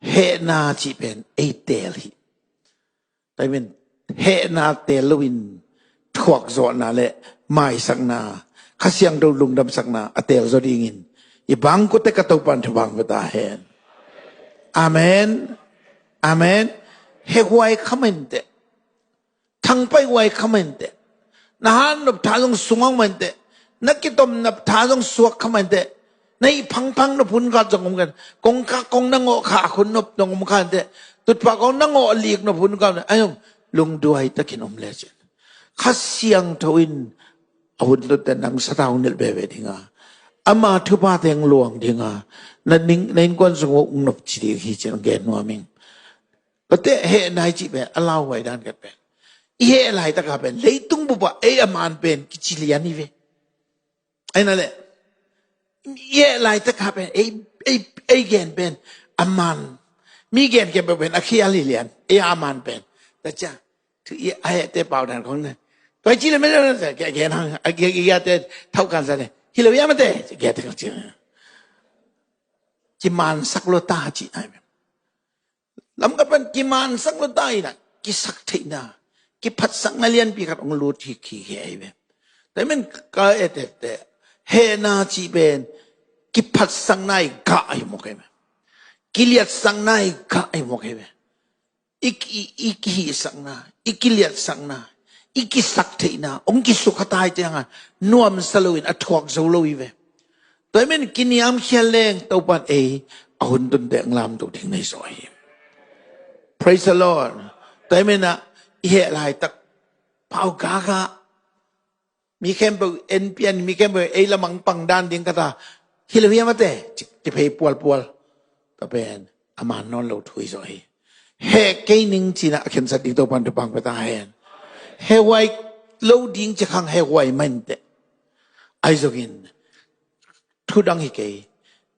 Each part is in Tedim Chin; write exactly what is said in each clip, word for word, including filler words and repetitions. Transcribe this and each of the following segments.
Hehna cih pen ei teel hi. Tua hi men, hehna teel loin thuakzawhna le maisakna, Kha Siangtho lungdamsakna a teel zaw dingin i bangkute ka Topan thupha hong pia ta hen. Amen. Amen. Hehhuai kha mah inteh. Thangpaih huai kha mah inteh. Na hat nop tha zong sungah mah inteh. Na kitom nop tha zong suak kha mah inteh. Na hih phangphang nop hun khat zong om kha. Kong kha, kong na ngawh khak hun nop zong om kha inteh. Tutphah kong na ngawh lik nop hun khat. Ai om, lungduai takin om lecin, Kha Siangtho in a hun tunte nang sathau nilh veve ding a, ama thupha teng luang ding a, na ning, na innkuan sung uh ung nop ci ding hi cin gen nuam ing. Tua te hehna i cih pen a lauhuai dan khat pen, i heh laitak a pen leitung bup ah ei a man pen kici lian hi ve. Ahi na le, i heh laitak a pen ei, ei, ei gen pen a man, mi gen khempeuh pen a khial hi lian, ei a man pen. Tua ciang thu i a hehte pau dan khong ne, tua i ci le men, gen hang a, gen, gen a te thauh kan sa ne, hi lo hiam a te, gen te khong ci. Kimansak lua ta cih nai pen. Lamkhat pan kimansak lua ta in a, kisaktheihna, kiphatsakna lianpi khat hong lut hi khi hi ahi ve. Tua hi men ka et et te, hehna cih pen kiphatsakna i gah ahi mawk ahi ve. Kiliatsakna i gah ahi mawk ahi ve. I, i, i kihisakna, i kiliatsakna, i kisaktheihna hong kisukha ta hi ciangin nuamsa loin a thuak zo lo hi ve. Tua hi men kiniamkhial leng Topan ei a hun tunte hong lamto ding nei zaw hi. Praise the Lord. Tua hi men a i heh laitak pau gakah mi khempeuh en pian, mi khempeuh ei lamang pang dan ding ka ta, hi lo hiam a te, ci, ci phei pualpual. Tua pen a man nawn lo thu hi zaw hi. Heh kei ning cin a khensat ding Topan thupha hong pia ta hen. Hehhuai lo ding ci khang hehhuai mah inteh. Ahi zongin thu dang hi kei,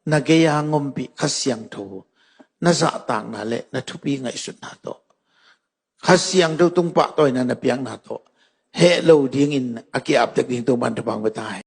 na gei a hong ompih Kha Siangtho na zahtakna le na thupi ngaihsutna tawh, Kha Siangtho tung pahtawina na piakna tawh heh lo dingin a ki-ap tek ding Topan thupha hong pia ta hen.